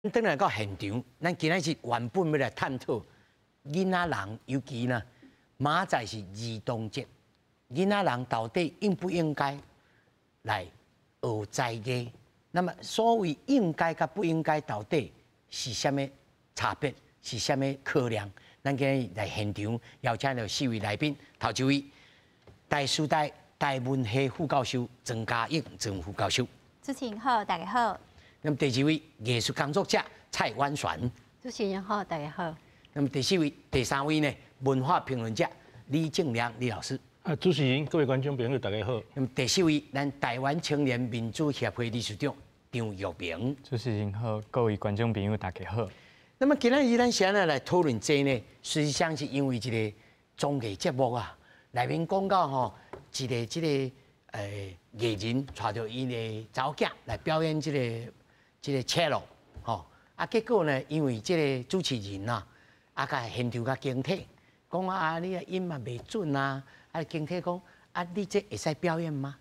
轉來到現場，咱今仔日原本欲來探討囡仔人，尤其呢，明仔載是兒童節，囡仔人到底應不應該來學才藝？那麼所謂應該佮不應該，到底是啥物差別？是啥物考量？咱今日來現場邀請著四位來賓，頭一位台師大台文系副教授莊嘉穎莊副教授。主持人好，大家好。那麼第二位藝術工作者蔡婉璇。主持人好，大家好。那麼第四位、第三位呢？文化評論者李正良李老師。啊，主持人、各位觀眾朋友，大家好。那麼第四位，咱台灣青年民主協會理事長張玉明。主持人好，各位觀眾朋友，大家好。那麼今仔日咱先來討論這呢，實際上是因為一個綜藝節目啊，內面講到吼，一個這個藝人帶著伊的查某囝來表演這個 cello 吼，啊，結果呢，因為這個主持人啊，啊，共現場共警惕，講啊，你的音嘛袂準啊，啊，警惕講啊，你這會使表演嗎？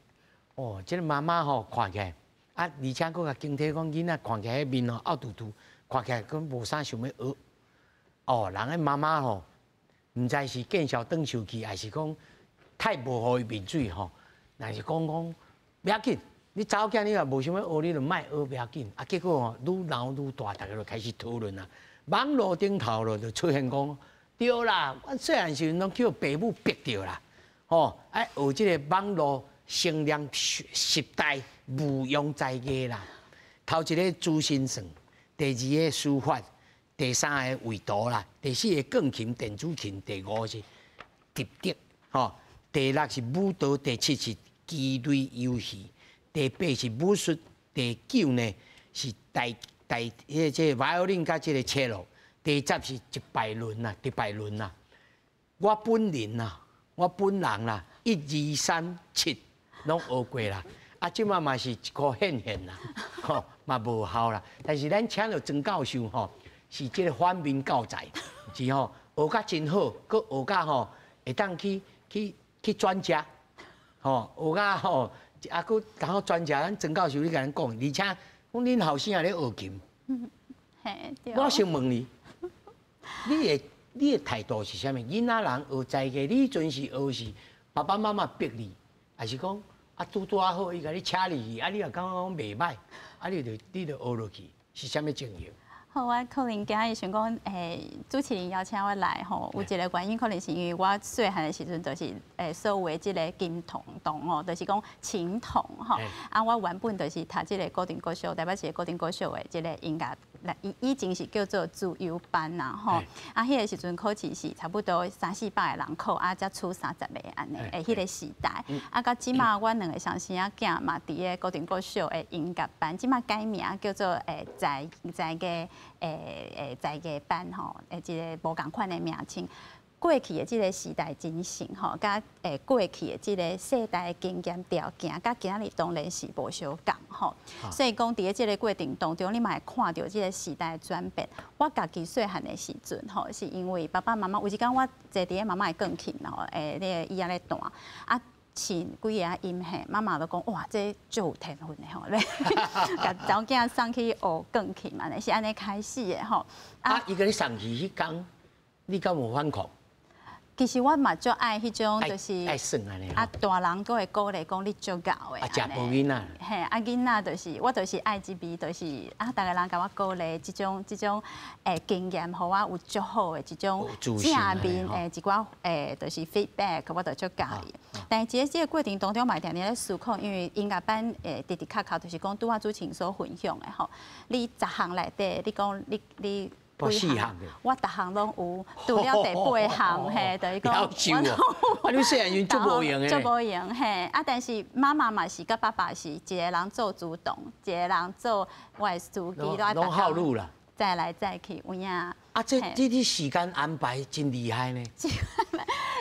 哦，這個媽媽吼看起來，啊，而且閣共警惕講，囡仔看起來彼面吼凹凸凸，看起來閣無啥想欲學。哦，人的媽媽吼，毋知是見笑轉受氣，還是講太無予伊面水吼，若是講講欲緊。你查某囝你若無想欲學，你就莫學欲緊。啊，結果吼愈鬧愈大，大家就開始討論啊。網路頂頭咯就出現講，對啦，阮細漢時陣攏去予爸母逼著啦，吼，愛學這個網路聲量十大無用才藝啦。頭一個珠心算，第二個書法，第三個畫圖啦，第四個鋼琴、電子琴，第五是疊竹，吼，第六是舞蹈，第七是機類遊戲。第八是武術，第九呢是大大彼個這個 violin 佮這個 cello，第十是直排輪啊，直排輪啊。我本人啊，我本人啦，一二三七攏學過啦。啊，這馬嘛是一箍現現啦，吼嘛無效啦。但是咱請著莊教授吼，是這個反面教材，是吼學甲真好，閣學甲吼會當去去去轉職，吼學甲吼。啊，閣然後專家，咱莊教授你共咱講，而且講恁後生也咧學琴。嘿，對。我先問你，你的態度是啥物？囡仔人學才藝，你彼陣是學是爸爸媽媽逼你，還是講啊拄拄仔好，伊共你請入去，啊你若感覺講袂䆀，啊你就學落去，是啥物情形？好，我可能今日想講，主持人邀請我來吼，有一個原因可能是因為我細漢的時陣就是所謂這個琴童童哦，就是講琴童吼。啊，我原本就是讀這個古亭國小，台北市的古亭國小的這個音樂，以前是叫做資優班啦吼。啊，彼個時陣考試是差不多三四百個人考，啊，才取三十个按呢，彼個時代。啊，到這馬阮兩個雙生仔囝嘛，佇咧古亭國小的音樂班，這馬改名叫做才藝班吼，一個無仝款的名稱。過去的這個時代精神吼，佮過去的這個世代的經驗條件，佮今仔日當然是無相仝吼。所以講，佇咧這個過程當中，你嘛會看著這個時代的轉變。我家己細漢的時陣吼，是因為爸爸媽媽有一工我坐佇咧媽媽的鋼琴吼，那個椅仔咧彈啊。試幾个音嘿，媽媽就講哇，這足有天分的吼，共查某囝送去學鋼琴嘛，是按呢開始的吼。啊，伊共你送去彼工，你敢有反抗？其實我嘛足愛彼種，就是愛耍按呢。啊，大人閣會鼓勵講你足𠢕的。啊，食無囡仔。嘿，啊，囡仔就是我，就是愛這味，就是啊，逐个人共我鼓勵，這種經驗，予我有足好的這種正面的一寡就是 feedback，我就足佮意。但是這個過程當中嘛，定定咧思考，因為音樂班的的確確就是講拄仔主持人所分享的吼，你十項內底，你講你。四項我逐項攏有，除了第八項，嘿，就是講。啊，你細漢時足無閒的。足無閒，嘿，啊，但是媽媽嘛是佮爸爸是一個人做主動，一個人做我的司機，攏耗路啦。載來載去，有影。啊，這你時間安排真厲害呢。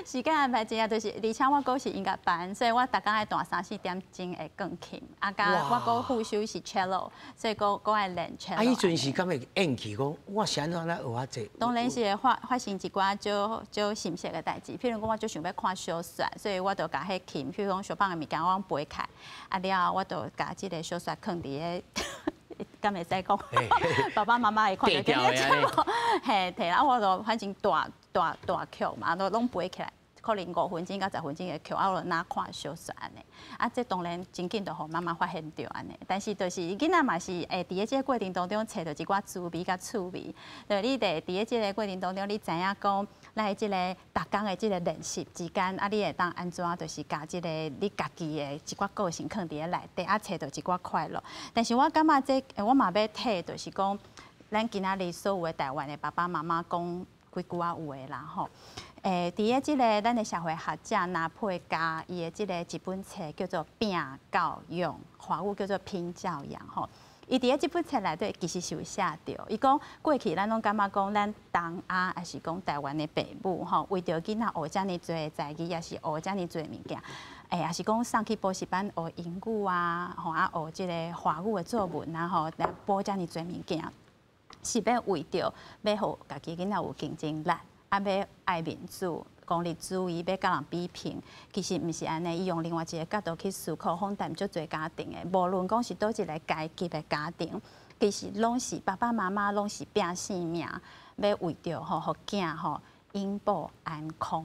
時間安排真正就是，而且我閣是音樂班，所以我逐工愛彈三四點鐘的鋼琴，啊，佮我閣副修是 cello，所以閣愛練 cello。啊，彼陣時敢會怨氣講，我是按怎來學遐濟？當然是會發生一寡足足心適的代誌，譬如講，我足想欲看小說，所以我就共彼琴，譬如講相放的物件，我攏背開，啊了後我就共這个小說囥佇咧。敢會使講？爸爸媽媽會看著這個節目，嘿，提啊，我就反正大大大曲嘛，都攏背起來。可能5分鐘到10分鐘的曲，啊，我就若看小說按呢。啊，這當然真緊就予媽媽發現著按呢。但是就是囡仔嘛是會佇咧這個過程當中揣著一寡滋味佮趣味。對，你佇咧這個過程當中，你知影講，咱這個逐工的這個練習之間，啊，你會當按怎，就是共這個你家己的一寡個性囥佇咧內底，啊，揣著一寡快樂。但是我感覺這，我嘛欲替，就是講，咱今仔日所有的台灣的爸爸媽媽講幾句仔話啦吼。佇咧這個咱的社會學者拿佩嘉伊的這個一本冊叫做《拼教養》，華語叫做《拼教養》吼。伊佇咧這本冊內底其實是有寫著，伊講過去咱攏感覺講咱東亞抑是講台灣的爸母吼，為著囡仔學遮爾濟的才藝，抑是學遮爾濟物件，抑是講送去補習班學英語啊，吼啊學這個華語的作文啊吼，來補遮爾濟物件，是欲為著欲予家己囡仔有競爭力。啊，欲愛面子、功利主義，欲佮人比拼，其實毋是按呢。伊用另外一個角度去思考，訪談足濟家庭的，無論講是佗一个階級的家庭，其實攏是爸爸媽媽攏是拼性命，欲為著吼，予囝吼永保安康，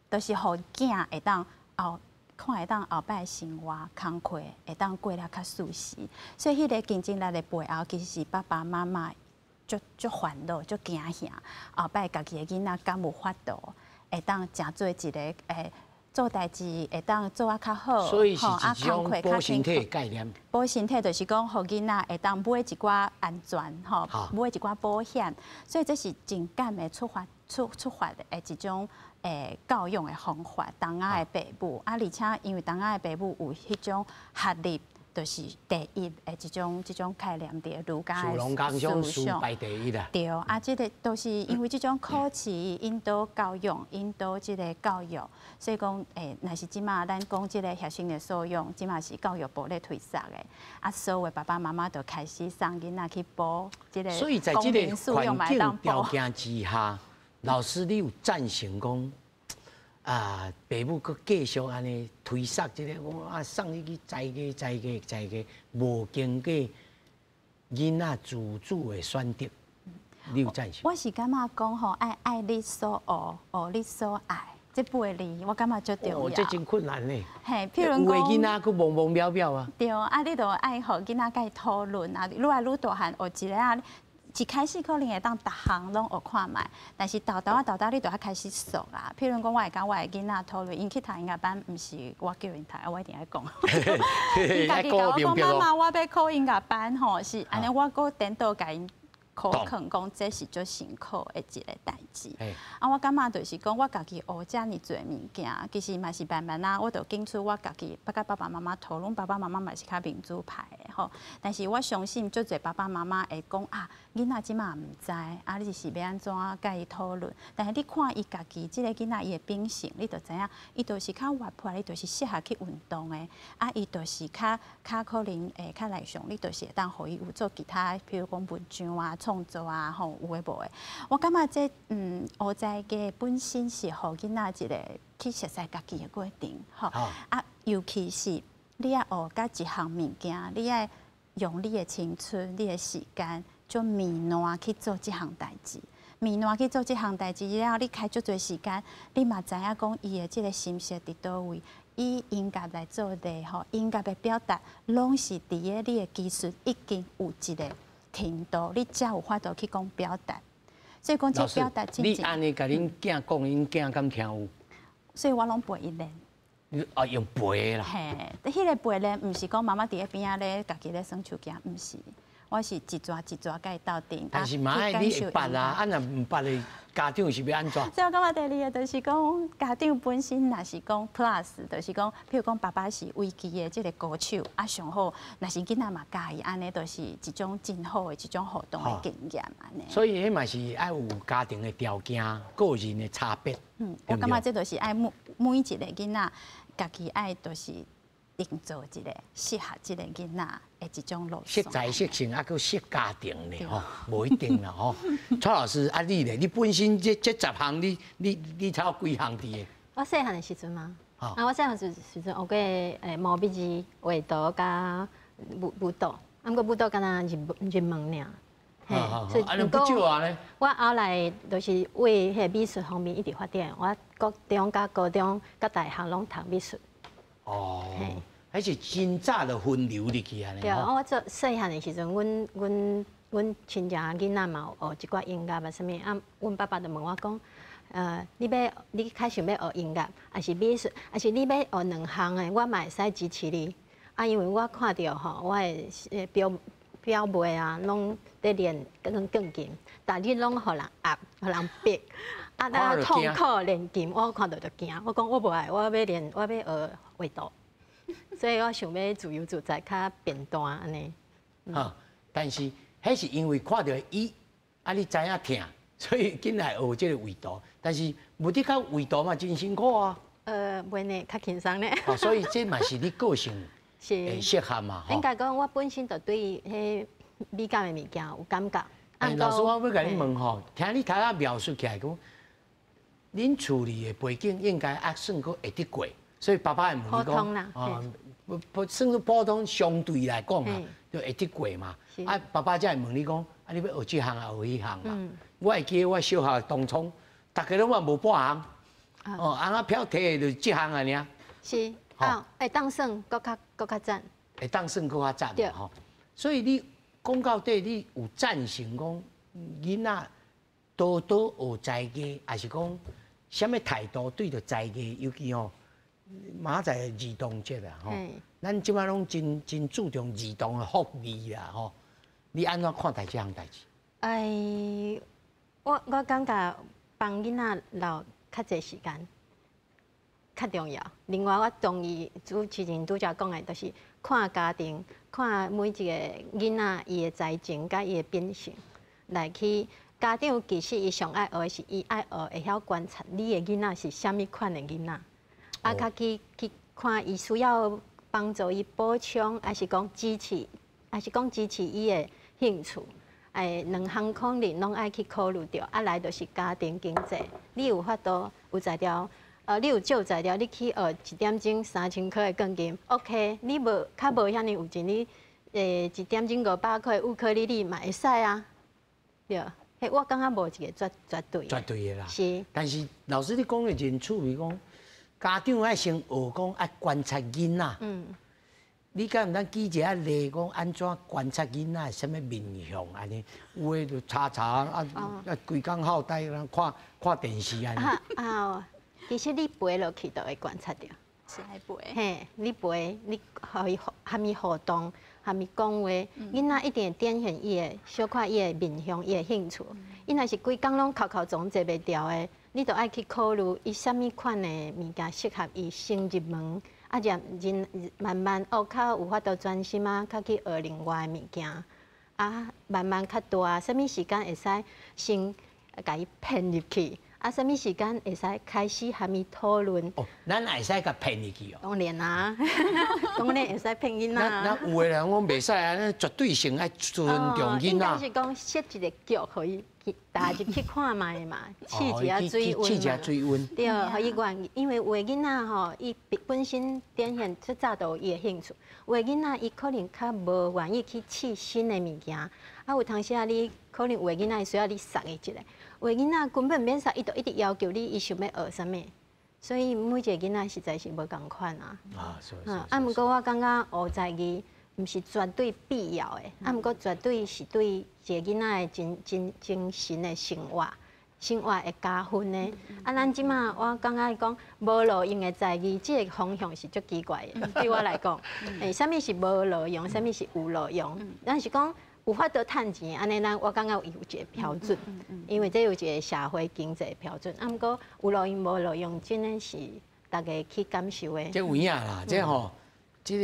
就是予囝會當後看會當後擺生活工課會當過得較舒適。所以，彼個競爭力的背後，其實是爸爸媽媽足足煩惱、足驚嚇，後擺家己的囡仔敢有法度會當誠做一个做代誌，會當做啊較好，所以是一種補身體的概念。補身體就是講，予囡仔會當買一寡安全，吼，買一寡保險。所以這是情感的出發出出發的一種教養的方法。東亞的爸母啊，而且因為東亞的爸母有彼種學歷，就是第一的這種概念佇儒家的思想，排第一啦。對，啊，這個都是因為這種考試引導教養，引導這個教育，所以講，若是這馬咱講這個核心的素養，這馬是教育部咧推捒的，啊，所有的爸爸媽媽就開始送囡仔去補這個。所以在這個環境條件之下，老師你有贊成講？啊，爸母閣繼續按呢推捒這個講啊，送你去才藝、才藝、才藝，無經過囡仔自主的選擇，你有贊成？我是感覺講吼，愛愛你所學，學你所愛，這八个字我感覺足重要。哦，這真困難呢。嘿，譬如講，有的囡仔閣懵懵渺渺啊。對，啊，你著愛予囡仔共伊討論啊，愈來愈大漢學一个啊。一開始可能會當逐項攏學看覓，但是沓沓仔沓沓你就較開始熟啊。譬如講，我會佮我的囡仔討論，𪜶去讀音樂班，毋是我叫𪜶讀，我一定愛講。𪜶家己共我講，媽媽，我欲考音樂班吼，是按呢，我閣顛倒共𪜶考勸講，這是足辛苦的一個代誌。啊，我感覺就是講，我家己學遮爾濟物件，其實嘛是慢慢啊，我就揀出我家己，捌佮爸爸媽媽討論，爸爸媽媽嘛是較民主派的吼。但是我相信，足濟爸爸媽媽會講啊，囡仔這馬毋知，啊，你是欲按怎共伊討論？但是你看伊家己這個囡仔伊的秉性，你就知影，伊就是較活潑，伊就是適合去運動的。啊，伊就是較較可能會較內向，你就是會當予伊有做其他，譬如講文章啊、創作啊，吼，有的無的。我感覺這學才藝本身是予囡仔一個去熟悉家己的過程，吼。啊，尤其是你愛學佮一項物件，你愛用你的青春、你的時間，足綿爛去做這項代誌。綿爛去做這項代誌了後，你開足濟時間，你嘛知影講伊的這個心思佇佗位，以音樂來做例吼，音樂的表達攏是佇咧你的技術已經有一個程度，你才有法度去講表達。所以講這表達，你按呢共恁囝講，恁囝敢聽有？所以我攏陪伊練。你啊用陪啦。嘿，彼個陪練毋是講媽媽佇咧邊仔咧，家己咧耍手機，毋是。我是一逝一逝共伊鬥陣。但是嘛愛你會捌啊，啊若毋捌的家長是欲按怎？所以我感覺第二個就是講家長本身若是講 plus，就是講，譬如講爸爸是圍棋的這個高手，啊上好，若是囡仔嘛佮意，按呢就是一種真好的一種互動的經驗按呢。所以彼嘛是愛有家庭的條件、個人的差別。嗯，我感覺這就是愛每每一個囡仔家己愛就是定做一個適合這個囡仔的一種路線。適才適性，啊，閣適家庭咧吼，無一定啦吼。蔡老師，啊你咧？你本身這這10項，你你你頭幾項佇的？我細漢的時陣嗎？啊，我細漢時時陣學過毛筆字、畫圖佮舞舞蹈。啊，毋過舞蹈敢若入門爾。嘿，所以啊，你不少啊咧。我後來就是為彼個美術方面一直發展，我國中、佮高中、佮大學攏讀美術。哦，彼是真早就分流入去啊！對，我做細漢的時陣，阮親戚囡仔嘛有學一寡音樂啊啥物啊，阮爸爸就問我講，你較想欲學音樂，抑是美術，抑是你欲學兩項的，我嘛會使支持你。啊，因為我看著吼，我的表妹啊，攏佇練鋼琴，逐日攏予人壓，予人逼，啊，那痛苦練琴，我看著就驚。我講我無愛，我欲練，我欲學畫圖，所以我想欲自由自在，較便當按呢。哈，但是彼是因為看著伊，啊，你知影疼，所以緊來學這個畫圖。但是無得較畫圖嘛，真辛苦啊。袂呢，較輕鬆呢。哦，所以這嘛是你個性。是適合嘛？應該講，我本身就對彼美感的物件有感覺。欸，老師，我欲共你問吼，聽你頭仔描述起來講，恁厝裡的背景應該還算閣會得過，所以爸爸會問你講，哦，不不算說普通，相對來講啊，就會得過嘛。啊，爸爸才會問你講，啊，你欲學這項啊，學彼項嘛？我會記得我小學當初，逐家攏嘛無半項，哦，翁仔票提的就是這項爾。是。啊，會當算閣較讚，會當算閣較讚吼。所以你講到底，你有贊成講囡仔多多學才藝，抑是講啥物態度對著才藝？尤其吼，明仔載兒童節啊吼，咱這擺攏真注重兒童的福利啦吼。你按怎看待這項代誌？哎，我感覺幫囡仔留較濟時間較重要。另外，我同意主持人拄才講的，就是看家庭，看每一個囡仔伊的才情佮伊的秉性來去。家長其實伊上愛學的是，伊愛學會曉觀察你的囡仔是啥物款的囡仔，啊，較去看伊需要幫助伊補充，抑是講支持，抑是講支持伊的興趣。哎，兩項可能攏愛去考慮著，啊來就是家庭經濟，你有法度有才調。你有借才調，你去學一點鐘3000塊的鋼琴，OK。你無較無遐爾有錢，你一點鐘500塊烏克麗麗嘛會使啊，對。彼我感覺無一個絕對。絕對的啦。是。但是老師你講的真趣味，講家長愛先學講愛觀察囡仔。你敢毋通舉一個例講按怎觀察囡仔啥物面向按呢？有的就查查啊啊，規工好呆看看電視按呢。啊。其實你陪落去就會觀察著，是愛陪。嘿，你陪，你予伊和伊互動，和伊講話，囡仔一定會展現伊的小可伊的面向，伊的興趣。伊若是規工攏叩叩撞坐袂牢的，你就愛去考慮伊啥物款的物件適合伊先入門，啊，漸慢慢學較有法度專心啊，較去學另外的物件，啊，慢慢較大，啥物時間會使先共伊騙入去。啊，啥物時間會使開始和伊討論？哦，咱會使共騙入去哦。當然啊，當然會使騙囡仔。那有的人講袂使啊，咱絕對性愛尊重囡仔。應該是講設一個局，予伊去踏入去看覓嘛，試一下水溫。試一下水溫。對，予伊願意，因為有的囡仔吼，伊本身展現出早就有伊的興趣。有的囡仔伊可能較無願意去試新的物件。啊，有當時啊，你可能有的囡仔需要你捒伊一下，有的囡仔根本免捒，伊就一直要求你，伊想欲學啥物。所以每一個囡仔實在是無仝款啊。啊，是是。啊，毋過我感覺學才藝毋是絕對必要的，啊，毋過絕對是對一個囡仔的精神的生活，生活會加分的。啊，咱這馬我感覺講無路用的才藝，這個方向是足奇怪的。對我來講，欸，啥物是無路用，啥物是有路用？咱是講有法度趁錢，按呢咱我感覺有一個標準，因為這有一個社會經濟標準。啊，毋過有路用無路用，真的是大家去感受的。這有影啦，這吼，這個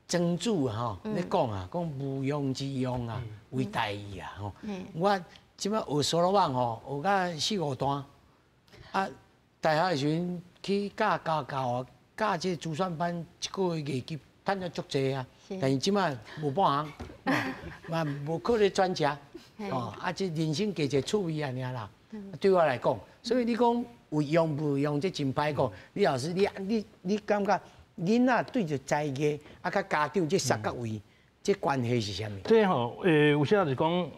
莊子吼，咧講啊，講無用之用啊，為大義啊吼。我這擺學梭羅網吼，學到四五段，啊，大學的時陣去教教教教這個珠算班，一個月月給趁了足濟啊。但是這擺無半項，嘛無靠咧轉食，哦，啊，這人生加一個趣味按呢啦。對我來講，所以你講有用無用，這真歹講。李老師，你感覺囡仔對著才藝啊，佮家長這三角位，這關係是啥物？這吼，有時就是講，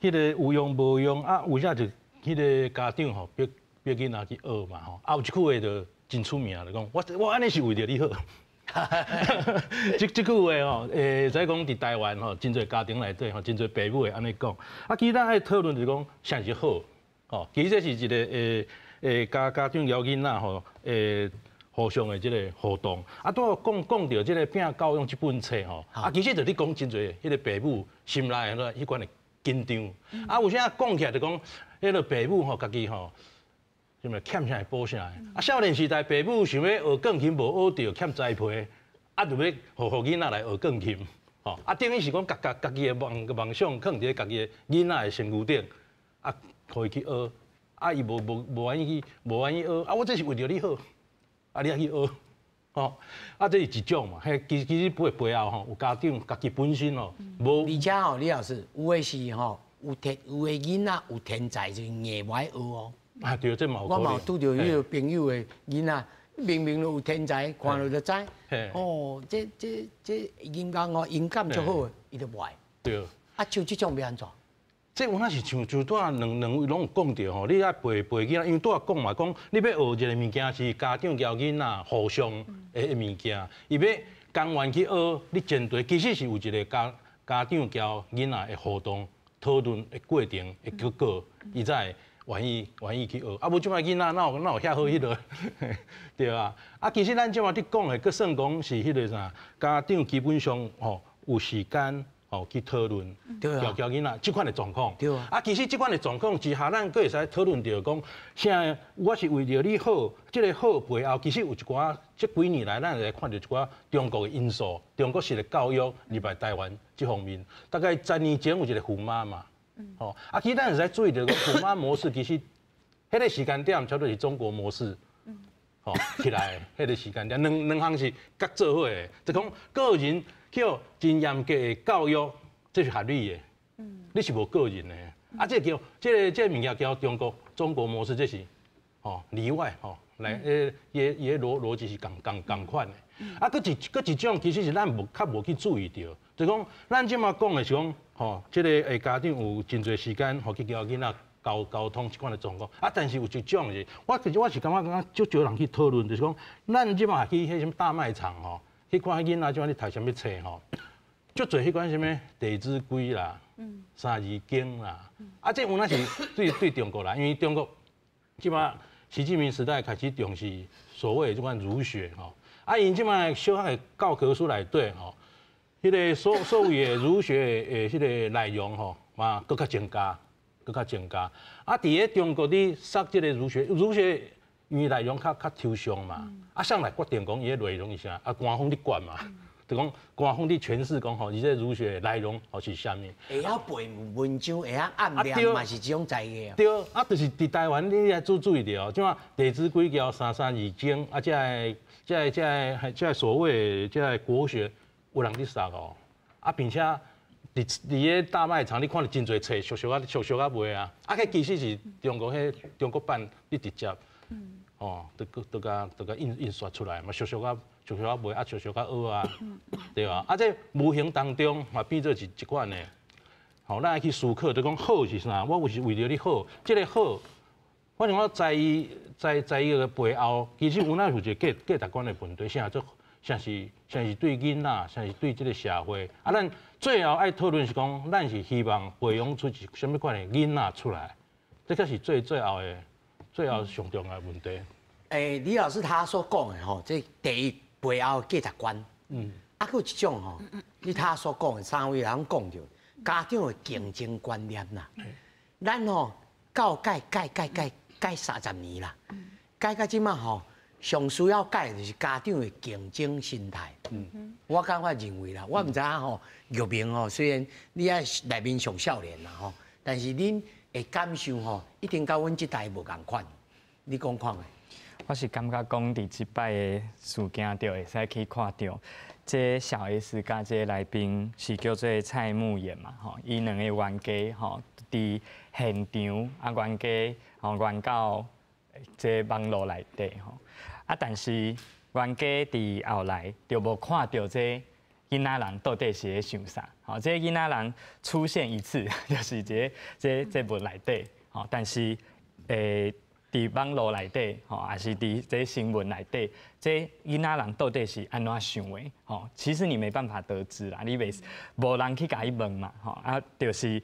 彼個有用無用啊？有時就彼個家長吼，逼逼囡仔去學嘛吼。啊，有一句話就真出名，就講我我按呢是為著你好。這這句話吼，使講佇台灣吼，真濟家庭內底吼，真濟爸母會按呢講。啊，其實咱愛討論就是講，啥是好？吼，其實這是一個家家長佮囡仔吼，互相的這個互動。啊，拄仔講講著這個拼教養這本冊吼，啊，其實就咧講真濟彼個爸母心內的彼款的緊張。啊，有時講起來就講，彼個爸母吼，家己吼，啥物欠啥會補啥。啊，少年時代爸母想欲學鋼琴無學著，欠栽培，啊，就欲予予囡仔來學鋼琴，吼，啊，等於是講家家家己的夢夢想，囥佇咧家己的囡仔的身軀頂，啊，予伊去學，啊，伊無無無願意去，無願意學，啊，我這是為著你好，啊，你愛去學，吼，啊，這是一種嘛，彼其其實背背後吼，有家長家己本身吼，無。而且吼，李老師有的是吼，有天有的囡仔有天才，就硬無愛學哦。啊，對，這嘛有。我嘛有拄著彼個朋友的囡仔，明明都有天才，看著就知。哦，這這這音樂哦，音感足好的，伊就無愛。對。啊，像這種欲按怎？這有影是像像拄仔兩兩位攏有講著吼，你愛陪陪囡仔，因為拄仔講嘛，講你欲學一個物件是家長佮囡仔互相的物件，伊欲甘願去學，你前提其實是有一個家家長佮囡仔的互動討論的過程的結果，伊才會願意願意去學。啊，無這擺囡仔哪有哪有遐好彼落，對啊。啊，其實咱這擺佇講的，閣算講是彼個啥，家長基本上吼有時間。吼，去討論，教教囡仔這款的狀況。啊，其實這款的狀況之下，咱閣會使討論著講，啥我是為著你好，這個好背後其實有一寡，這幾年來咱會看著一寡中國的因素，中國式的教育入來台灣這方面。大概10年前有一個虎媽嘛，吼，啊，其實咱會使注意著講，虎媽模式其實，彼個時間點差不多是中國模式，吼起來，彼個時間點，兩兩項是合做伙的，就講個人。叫真嚴格的教育，這是合理的。你是無個人的，啊，這叫這個這個物件叫中國中國模式，這是吼例外吼，來，伊伊個邏邏輯是仝仝仝款的。啊，閣一閣一種其實是咱無較無去注意著，就講咱這馬講的是講吼，這個家長有真濟時間予去佮囡仔溝溝通這款的狀況。啊，但是有一種是，我其實我是感覺感覺足少人去討論，就是講咱這馬去彼啥物大賣場吼。去看彼囡仔這擺咧讀啥物冊吼，足濟彼款啥物《弟子規》啦，《三字經》啦，啊，這有影是對對中國來，因為中國這擺習近平時代開始重視所謂的這款儒學吼，啊，𪜶這擺小學的教科書內底吼，彼個所所謂的儒學的彼個內容吼，嘛閣較增加，閣較增加。啊，佇咧中國咧讀這個儒學，儒學。因為內容較較抽象嘛，啊，誰來決定講伊的內容是啥？啊，官方佇管嘛，就講官方佇詮釋講吼，伊這儒學內容吼是啥物？會曉背文章，會曉按念嘛是一種才藝。對，啊，就是佇台灣你愛注注意著，這馬弟子規佮三三字經，啊，這个這个這个這个所謂這个國學有人佇讀哦，啊，並且佇佇个大賣場你看著真濟冊，俗俗啊俗俗啊賣啊，啊，彼其實是中國彼中國版你直接。哦，都都共都共印印刷出來嘛，俗俗啊，俗俗啊賣，啊俗俗啊學啊，對啊，啊這無形當中嘛變做一一款的，吼，咱愛去思考，就講好是啥？我有是為著你好，這個好，反正我在伊在在伊个背後，其實有哪有一個價價值觀的問題，啥做啥是啥是對囡仔，啥是對這個社會，啊，咱最後愛討論是講，咱是希望培養出一啥物款的囡仔出來，這才是最最後的。最後上重要的問題。欸，李老師他所講的吼，這第一背後價值觀。啊，閣有一種吼，你他所講的三位人講著，家長的競爭觀念啦。咱吼教改改改改改30年啦，改到這馬吼，上需要改的就是家長的競爭心態。我感覺認為啦，我毋知影吼，玉明吼，雖然你猶內面上少年啦吼，但是恁的感受吼，一定佮阮這代無仝款。你講看覓？我是感覺講，佇這擺的事件就會使去看著，這小 S 佮這個來賓是叫做蔡沐妍嘛，吼，伊兩個冤家吼，佇現場啊冤家吼冤到這網路內底吼，啊，但是冤家佇後來就無看著這囡仔人到底是咧想啥。吼，這囡仔人出現一次，就是佇這節目內底，吼，但是佇網路內底，吼，抑是佇這新聞內底，這囡仔人到底是按怎想的？吼，其實你沒辦法得知啦，你袂無人去共伊問嘛，吼，啊，就是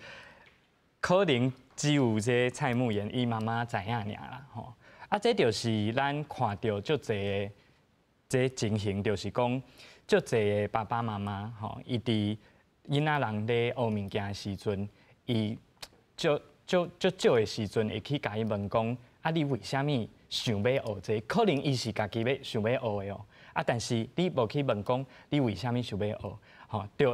可能只有這蔡沐妍伊媽媽知影爾啦，吼，啊，這就是咱看著足濟的這情形，就是講足濟的爸爸媽媽，吼，伊佇囡仔人咧學物件的時陣，伊足足足少的時陣會去共伊問講，啊，你為啥物想欲學這個？可能伊是家己欲想欲學的哦，啊，但是你無去問講，你為啥物想欲學？吼，就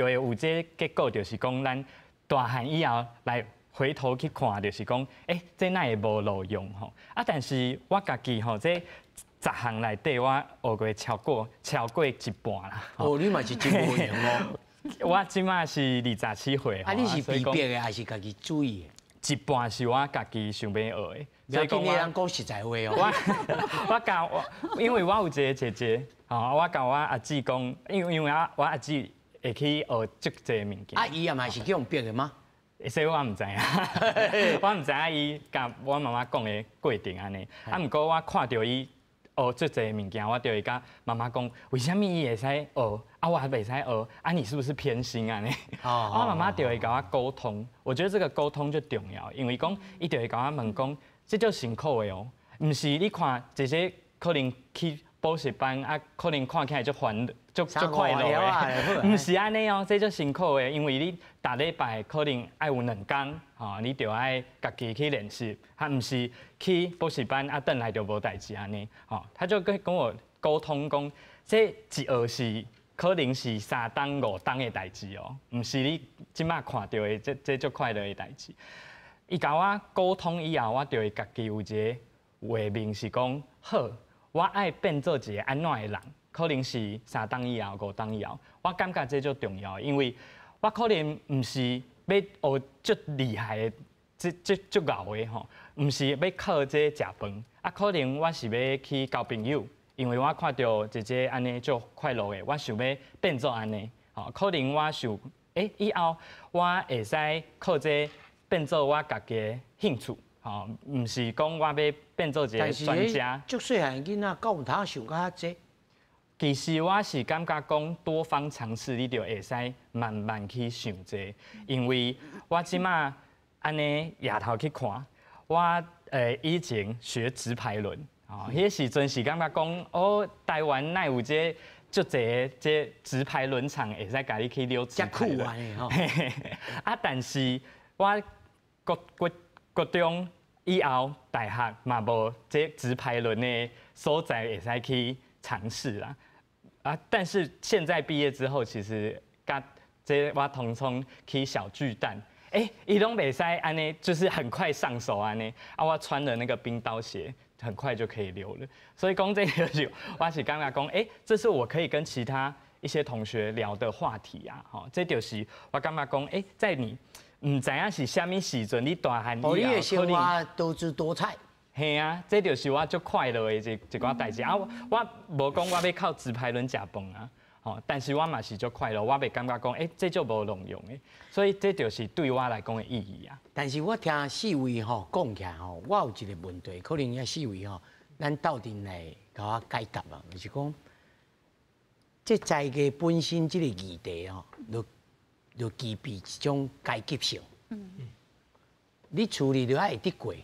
會有這結果，就是講咱大漢以後來回頭去看，就是講，欸，這哪會無路用吼？啊，但是我家己吼，這十項內底我學過超過一半啦。哦，你嘛是真無閒哦。我這馬是27歲。啊，你是被逼的，還是家己主意的？一半是我家己想欲學的。所以講我講實在話哦。我共我，因為我有一個姐姐，吼，我共我阿姊講，因為我阿姊會去學足濟物件。啊，伊也嘛是去予逼的嗎？所以我毋知影，我毋知影伊共我媽媽講的過程按呢。啊，毋過我看著伊學足濟物件，我就會共媽媽講，為啥物伊會使學，啊我還袂使學？啊你是不是偏心按呢？我媽媽就會共我溝通，我覺得這個溝通足重要，因為講伊就會共我問講，這足辛苦的哦，毋是你看這些可能去補習班啊，可能看起來足煩足足快樂的，毋是按呢哦，這足辛苦的，因為你逐禮拜可能愛有兩工，吼，你就愛家己去練習，啊，毋是去補習班啊，轉來就無代誌按呢，吼，他就跟我溝通講，這一學是可能是3冬5冬的代誌哦，毋是你這馬看著的這足快樂的代誌。伊共我溝通以後，我就會家己有一個畫面是講，好，我愛變做一個按怎的人，可能是3冬以後、5冬以後，我感覺這足重要，因為我可能毋是欲學足厲害的、這這足𠢕的吼，毋是欲靠這食飯，啊，可能我是欲去交朋友，因為我看著姐姐按呢足快樂的，我想欲變做按呢，吼，可能我想，欸，以後我會使靠這變做我家己的興趣，吼，毋是講我欲變做一個專家。足細漢囡仔，敢有通想較濟？其實我是感覺講多方嘗試，你就會使慢慢去想這。因為我這馬按呢抬頭去看，我以前學直排輪，哦，彼時陣是感覺講，哦，台灣哪有這足濟這直排輪場會使共你去溜直排輪？啊，但是我國中以後，大學嘛無這直排輪的所在會使去嘗試啦。啊，但是現在畢業之後，其實佮這我通通去小巨蛋，欸，伊攏袂使按呢，就是很快上手按呢。啊，我穿的那個冰刀鞋，很快就可以溜了。所以講這個就，我是感覺講，欸，這是我可以跟其他一些同學聊的話題啊。吼，這就是我感覺講，欸，在你毋知影是啥物時陣，你大漢以後，你的生活多姿多彩。嘿啊，這就是我足快樂的一寡代誌啊！我無講我欲靠直排輪食飯啊，吼！但是我嘛是足快樂，我袂感覺講，欸，這足無路用的，所以這就是對我來講的意義啊。但是我聽四位吼講起來吼，我有一個問題，可能遐四位吼，咱鬥陣來共我解答啊，就是講，這才藝本身這個議題吼，就具備一種階級性。你厝裡就愛會得過。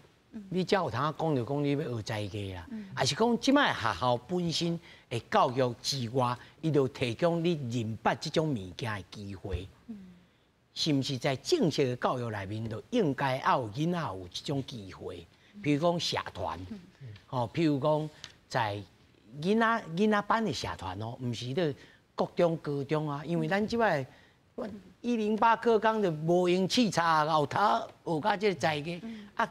你才有通講著講你欲學才藝啦，抑是講這擺學校本身的教育之外，伊就提供你認捌這種物件的機會。是毋是在正式的教育內面，就應該愛予囡仔有這種機會？比如講社團，吼，譬如講在囡仔班的社團哦，毋是咧國中、高中啊，因為咱這擺108課綱就無閒試插後頭學甲這個才藝啊。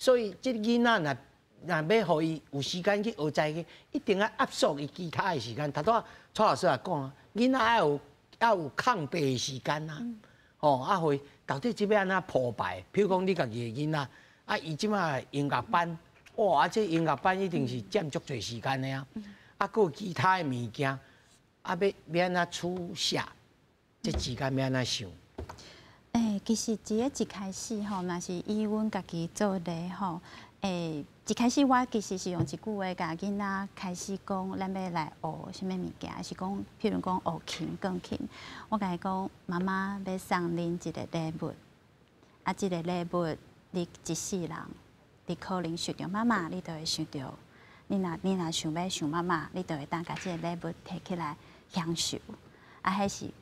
所以，這個囡仔若欲予伊有時間去學才藝，一定愛壓縮伊其他的時間。頭拄仔蔡老師也講啊，囡仔愛有空白的時間啊，吼啊會到底這欲按怎鋪排？比如講，你家己的囡仔，啊，伊這馬音樂班，哇，啊，這音樂班一定是佔足濟時間的啊。啊，閣有其他的物件，啊，欲按怎取舍？這之間欲按怎想？其實佇咧一開始吼，若是以阮家己做例吼，一開始我其實是用一句話共囡仔開始講，咱欲來學啥物物件，是講，譬如講學琴、鋼琴，我共伊講，媽媽欲送恁一個禮物，啊，這個禮物你一世人，你可能想著媽媽，你就會想著，你若想欲想媽媽，你就會當共這個禮物提起來享受，啊，彼是學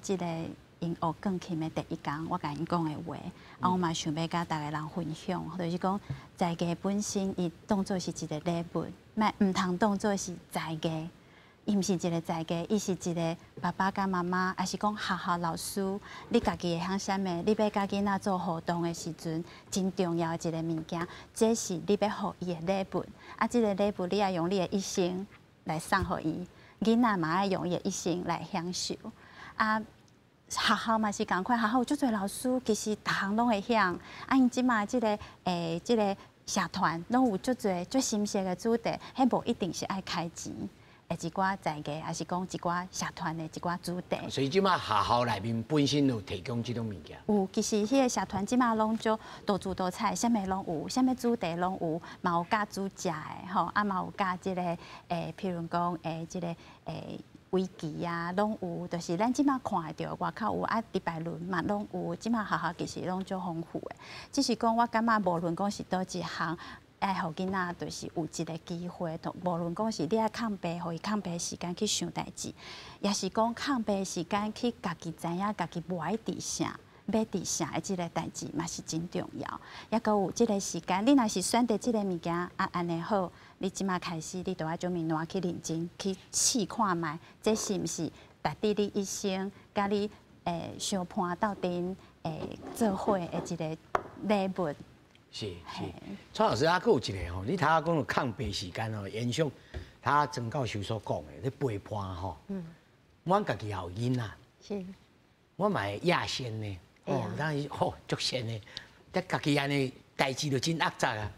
這個。𪜶學鋼琴的第一工，我共𪜶講的話，啊，我嘛想欲佮逐个人分享，就是講才藝本身伊當做是一個禮物，莫毋通當做是才藝，伊毋是一個才藝，伊是一個爸爸佮媽媽，抑是講學校老師，你家己會曉啥物？你欲佮囡仔做互動的時陣，真重要的一個物件，這是你欲予伊的禮物，啊，這個禮物你愛用你的一生來送予伊，囡仔嘛愛用伊的一生來享受，啊。學校嘛是仝款，學校有足濟老師，其實逐項攏會曉。啊，𪜶這馬這個社團攏有足濟足深色的主題，彼無一定是愛開錢的一寡才藝，抑是講一寡社團的一寡主題。所以這馬學校內面本身有提供這種物件。有，其實彼個社團這馬攏足多姿多彩，啥物攏有，啥物主題攏有，嘛有教煮食的吼，啊嘛有教這個譬如講這個圍棋啊，攏有，就是咱這馬看會著外口有啊，直排輪嘛攏有，這馬學校其實攏足豐富的。只是講我感覺無論講是佗一項，愛予囡仔就是有一個機會，無論講是你愛空白，予伊空白時間去想代誌，抑是講空白時間去家己知影家己無愛佇啥，欲佇啥的這個代誌嘛是真重要。抑閣有這個時間，你若是選擇這個物件啊，按呢好。你這馬開始，你就愛準備挪去認真去試看覓，這是毋是值得你一生佮你相伴鬥陣做伙的一個禮物。是是，蔡老師啊，閣有一個吼，你頭仔講著空白時間吼，延續他曾教授所講的，咧陪伴吼。阮家己也有囡仔。我嘛會野仙呢，哦，當然吼足仙的，但家己按呢代誌就真複雜啊。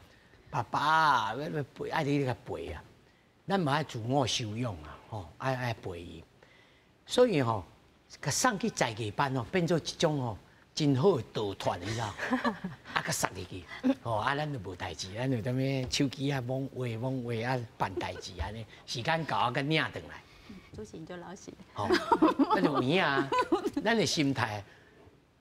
爸爸，欲陪，愛你共陪啊！咱嘛愛自我修養啊，吼，愛陪伊。所以吼，共送去才藝班吼，變做一種吼真好的導團，你知道？啊，共塞入去，吼，啊，咱就無代誌，咱就踮咧手機啊，摸畫摸畫啊，辦代誌按呢，時間到啊，共領轉來。主持人就老實。吼，咱就有影啊，咱的心態，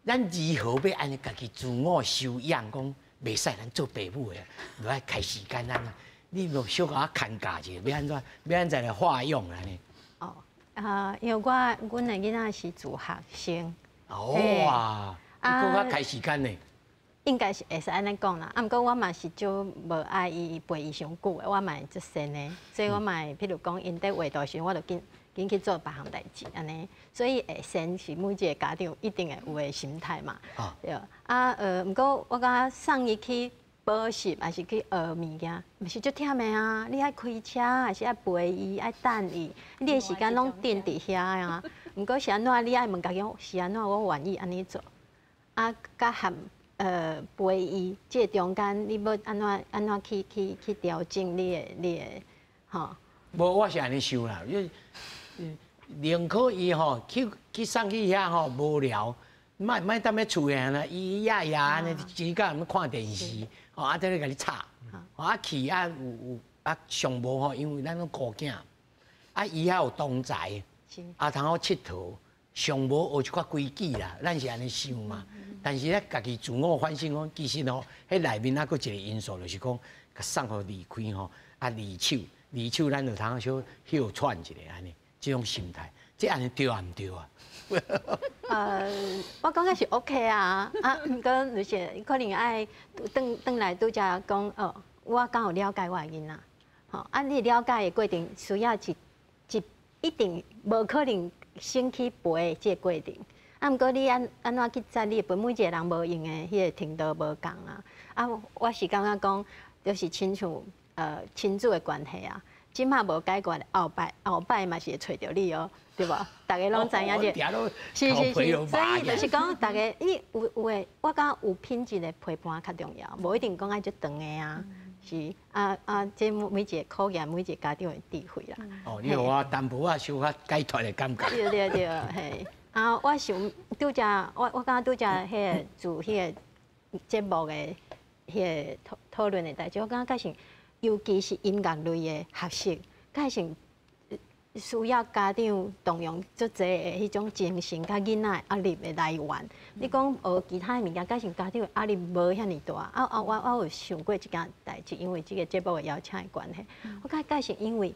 咱如何欲按呢家己自我修養講？袂使咱做爸母的，就愛開時間咱啊，你無小可牽教一下，欲按怎，欲按怎來化用按呢？哦，啊，因為我阮的囡仔是自學生。哦哇，你閣較開時間呢？應該是會使按呢講啦，啊，毋過我嘛是足無愛伊陪伊傷久的，我嘛會足閒的，所以我嘛會，譬如講，𪜶佇畫圖時，我就緊緊去做別項代誌按呢，所以會閒是每一個家長一定會有的心態嘛。對。啊，毋過我感覺送伊去補習，抑是去學物件，毋是足忝的啊！你愛開車，抑是愛陪伊，愛等伊，你的時間攏定佇遐啊。毋過是按怎，你愛問家己講，是按怎我願意按呢做？啊，佮含陪伊，這個中間你欲按怎按怎去調整你的吼？無，我是按呢想啦，因為寧可伊吼去送去遐吼無聊，莫莫踮咧厝內啦，咿咿呀呀按呢，一工咧看電視，吼啊，佇咧共你吵，啊去啊有有啊上無吼，因為咱攏孤囝，啊伊遐有同儕，啊通好𨑨迌，上無學一寡規矩啦，咱是按呢想嘛。但是咧，家己自我反省講，其實吼，彼內面還閣一個因素，就是講，共送予離開吼，啊離手，離手，咱就通小歇喘一下按呢，這種心態，這按呢對抑毋對啊？我感覺是 OK 啊，啊，毋過就是可能愛轉轉來拄才講哦，我敢有了解我的囡仔，吼，啊，你了解的過程需要一定無可能先去陪這個過程。啊，毋過你按怎去載你的陪，每一個人無用的彼個程度無仝啊。啊，我是感覺講，就是親像親子的關係啊，這馬無解決，後擺嘛是會揣著你哦，對無？逐家攏知影這，是是是，所以就是講，逐家你有有的，我感覺有品質的陪伴較重要，無一定講愛足長的啊。是啊啊，這每一個考驗每一個家長的智慧啦。哦，你予我淡薄仔小可解脫的感覺。對對對，嘿。啊，我想拄才，我感覺拄才彼個做彼個節目的彼個討討論的代誌，我感覺是，尤其是音樂類的學習，較是需要家長動用足濟的彼種精神，佮囡仔的壓力的來源。你講學其他的物件，假使家長的壓力無遐爾大。啊啊，我有想過這件代誌，因為這個節目的邀請的關係，我感覺是因為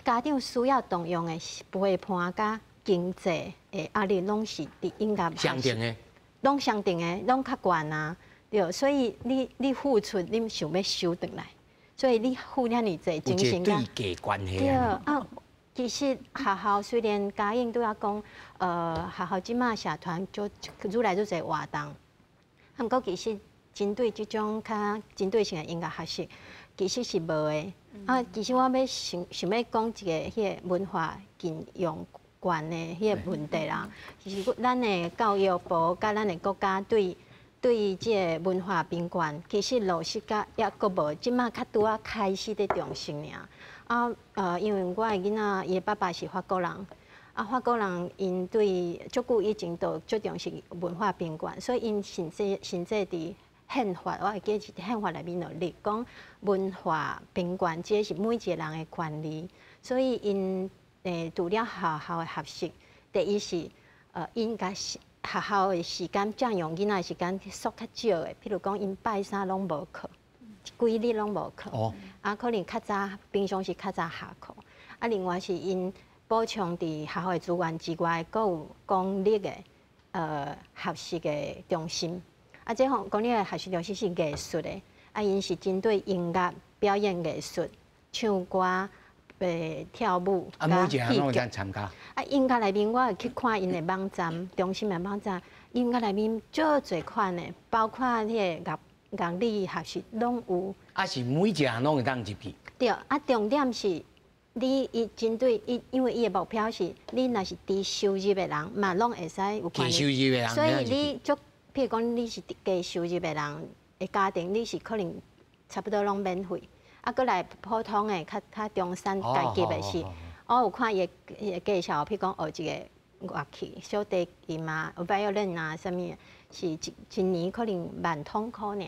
家長需要動用的陪伴佮經濟的壓力，攏是佇音樂相等的，攏相等的，攏較懸啊。對，所以你付出，你想欲收轉來，所以你付遐爾濟精神對價關係。對啊。其實學校雖然嘉應拄仔講，學校這馬社團就愈來愈濟活動，啊，毋過其實針對這種較針對性的音樂學習，其實是無的。啊，其實我欲想想欲講一個彼個文化禁用權的彼個問題啦。其實咱的教育部佮咱的國家對這個文化平權，其實落實甲猶閣無，這馬較拄仔開始咧重視爾。啊，因為我的囡仔，伊的爸爸是法國人，啊，法國人𪜶對足久以前就足重視文化平權，所以𪜶甚至佇憲法，我會記得是佇憲法內面就立講文化平權，這是每一個人的權利。所以𪜶除了學校的學習，第一是應該是學校的時間佔用囡仔的時間縮較少的，譬如講𪜶拜三攏無課。規日攏無課，啊，可能較早平常時較早下課，啊，另外是𪜶補充佇學校的資源之外，閣有公立的學習的中心，啊，這項公立的學習中心是藝術的，啊，𪜶是針對音樂表演藝術、唱歌、跳舞、啊，每一項攏會當參加。啊，音樂內面我會去看𪜶的網站，中心的網站，音樂內面足濟款的，包括彼個樂。樂理學習攏有，啊是每一項攏會當入去。對，啊重點是你伊針對伊，因為伊的目標是，你若是低收入的人，嘛攏會使有低收入的人，所以你足，譬如講你是低收入的人的家庭，你是可能差不多攏免費。啊，閣來普通的較較中產階級的是，我有看伊的介紹，譬如講學一個樂器，小提琴啊、violin 啊，啥物。是一年可能萬通箍爾，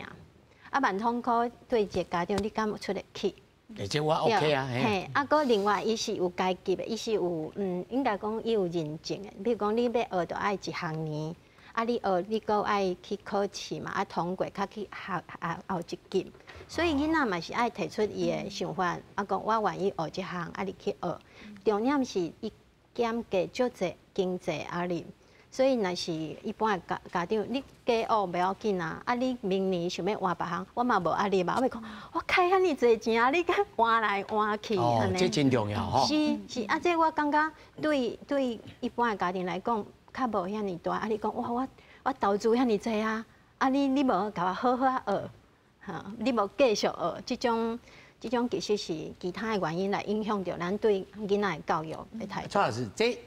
啊萬通箍對一個家長，你敢有出得起？欸，這我 OK 啊。嘿，啊，閣另外伊是有階級的，伊是有應該講伊有認證的。比如講，你欲學著愛一學年，啊，你學你閣愛去考試嘛，啊，通過較去學啊後一級。所以囡仔嘛是愛提出伊的想法，啊，講我願意學這項，啊，你去學。重點是伊減低足濟經濟壓力。所以，若是一般的家長，你加學袂要緊啊！啊，你明年想欲換別項，我嘛無壓力嘛。我袂講，我開遐爾濟錢啊，你閣換來換去，哦，這真重要吼。是是啊，這我感覺對一般的家庭來講，較無遐爾大壓力。講哇，我投資遐爾濟啊，啊你無共我好好仔學，哈，你無繼續學，這種其實是其他的原因來影響著咱對囡仔的教育的態度。蔡老師，這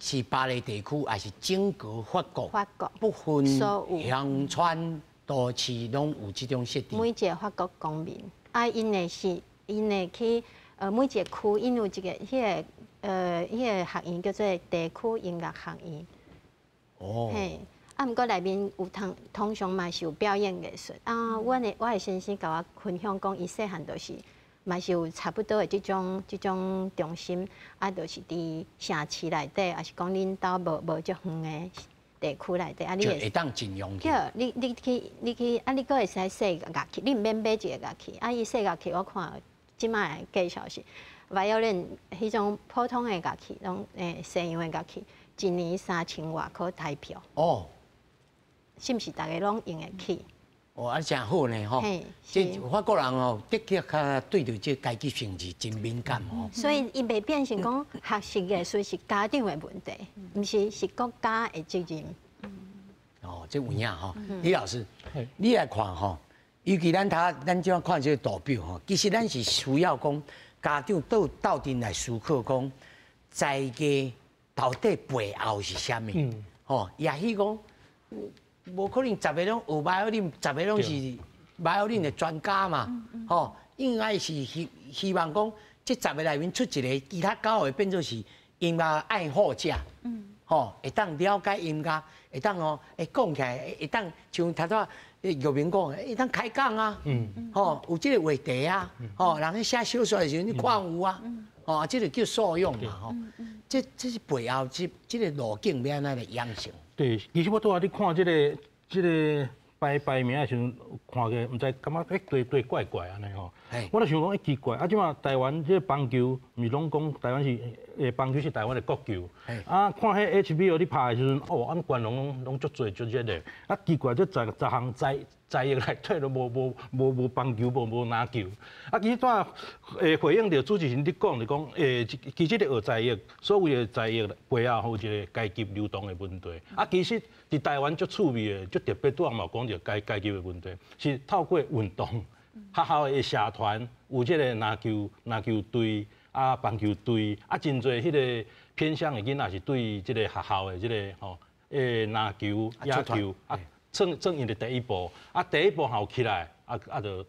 是巴黎地區，還是整個法國？法國不分鄉村都市，攏有這種設置。每一個法國公民，啊，𪜶的是𪜶會去，每一個區，𪜶有一個彼個學院叫做地區音樂學院。哦。嘿，啊，毋過內面有通常嘛是有表演藝術。啊，我的先生共我分享講，伊細漢就是嘛是有差不多的這種中心，啊，就是佇城市內底，抑是講恁兜無足遠的地區內底，啊，你會當盡用。對，你去，啊，你閣會使踅樂器，你毋免買一個樂器，啊，伊踅樂器，我看這馬的介紹是，violin 彼種普通的樂器，攏西洋的樂器，一年3000外箍台票。哦。是毋是逐个攏用會起？哦，啊，誠好呢，吼！這法國人哦，的確較對著這階級性質真敏感吼。所以，伊袂變成講學習藝術是家長的問題，毋是是國家的責任。哦，這有影吼，李老師，你來看吼，尤其咱頭咱這樣看這個圖表吼，其實咱是需要講家長都鬥陣來思考講，才藝到底背後是啥物？吼，也許講。無可能十个攏學歹，你十個攏是 violin 的專家嘛，吼，應該是希望講，這十个內面出一个，其他九个變做是音樂愛好者，吼，會當了解音樂，會當哦，會講起來，會當像頭拄仔玉明講，會當開講啊，吼，有這个話題啊，吼，人咧寫小說的時陣，你看有啊，吼，這个叫素養嘛，吼，這是背後這个路徑欲按怎來養成？對，其實我拄仔咧看這个排名的時陣，看過，毋知感覺欸對對怪怪按呢吼。我就想講欸奇怪，啊這馬台灣這个棒球，毋是攏講台灣是棒球是台灣的國球。啊，看彼 HBO 咧拍的時陣，哦，按觀眾攏足濟足熱的。啊，奇怪，這十項才藝內底都無棒球，無籃球。啊，其實拄仔回應著主持人你講，就講其實咧學才藝，所謂的才藝背後有一个階級流動的問題。啊，其實佇台灣足趣味的、足特別，拄仔嘛有講著階級的問題，是透過運動，學校的社團有這个籃球隊啊、棒球隊啊，真濟彼个偏鄉的囡仔是對這个學校的這个吼籃球、野球啊，算𪜶的第一步。啊，第一步後起來，啊就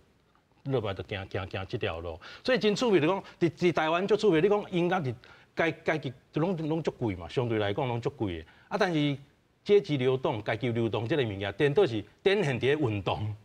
落來就行這條路。所以真趣味，就講佇台灣足趣味。你講音樂佇階級就攏足貴嘛，相對來講攏足貴的。啊，但是階級流動、階級流動這个物件，顛倒是展現佇咧運動。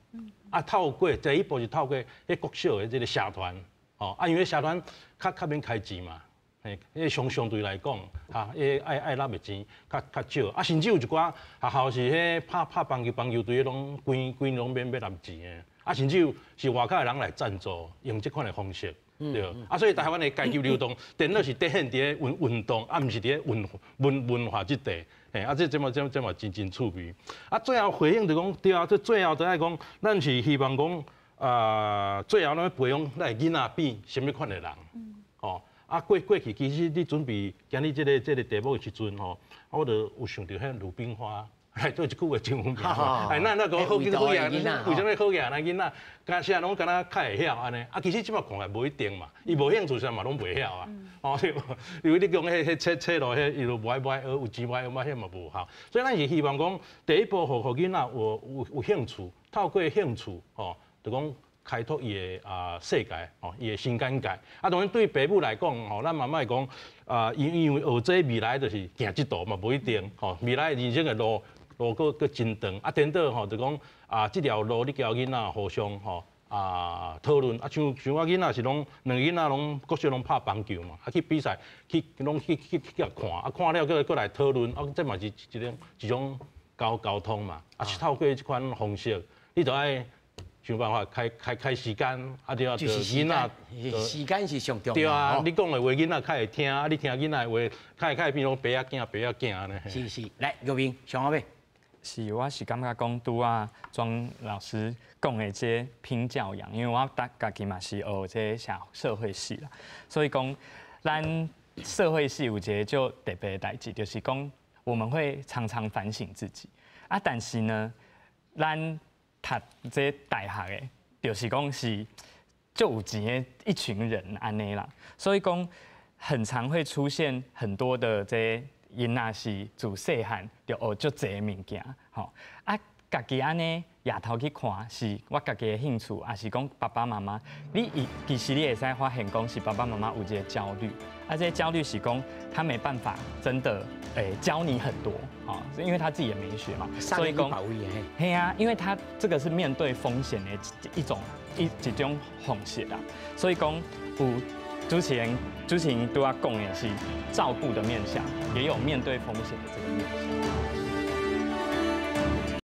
啊，透過第一步是透過彼國小的這个社團，吼啊，因為社團較免開錢嘛，嘿，彼相對來講，哈，彼愛納的錢較少，啊，甚至有一寡學校是彼拍棒球棒球隊，攏規規攏免欲納錢的，啊，甚至有是外口的人來贊助，用這款的方式，對，啊，所以台灣的階級流動，顛倒是體現佇咧運動，啊，毋是佇咧文化這塊。嘿，啊，這嘛真趣味。啊，最後回應就講，對啊，這最後就愛講，咱是希望講，啊，最後咱欲培養咱的囡仔變啥物款的人，吼。啊，過去其實你準備今日這个題目的時陣吼，啊，我就有想著彼魯冰花，內底一句話真有名。哎，咱講好囡好額，為啥物好額咱囡仔，敢啥攏敢若較會曉按呢？啊，其實這馬看來無一定嘛，伊無興趣啥嘛攏袂曉啊。哦，對無？因為你講彼切路彼，伊就無愛學，有錢無愛學嘛，彼嘛無效。所以咱是希望講，第一步，予囡仔有興趣，透過興趣，吼，就講開拓伊的世界，吼，伊的新眼界。啊，當然對爸母來講，吼，咱嘛莫講啊，因為學這未來就是行這途嘛，無一定，吼，未來人生的路閣真長。啊，顛倒吼，就講啊，這條路你交囡仔互相吼討論。啊，像我囡仔是攏兩个囡仔攏國小攏拍棒球嘛，啊去比賽去攏去共看，啊看了閣來討論，啊，這嘛是一種溝通嘛。啊，是透過這款方式，你就愛想辦法開時間，啊對啊，就是囡仔，時間是上重要。對啊，你講的話囡仔較會聽，啊你聽囡仔的話，較會變攏爸仔囝爸仔囝按呢。是是，來玉明上後尾。是，我是感覺講拄仔莊老師講的這拼教養，因為我家己嘛是學這社會系啦，所以講咱社會系有一个足特別的代誌，就是講我們會常常反省自己啊，但是呢，咱讀這大學的，就是講是足有錢的一群人按呢啦，所以講很常會出現很多的這囡仔是自細漢就學足濟物件，吼啊，家己按呢抬頭去看，是我家己的興趣，抑是講爸爸媽媽？你其實你會使發現講是爸爸媽媽有一個焦慮，啊，這個焦慮是講他沒辦法真的教你很多，吼，因為他自己也沒學嘛，所以講，嘿啊，因為他這個是面對風險的一種方式啦，所以講有主持人拄仔講的是照顧的面向，也有面對風險的這個面向。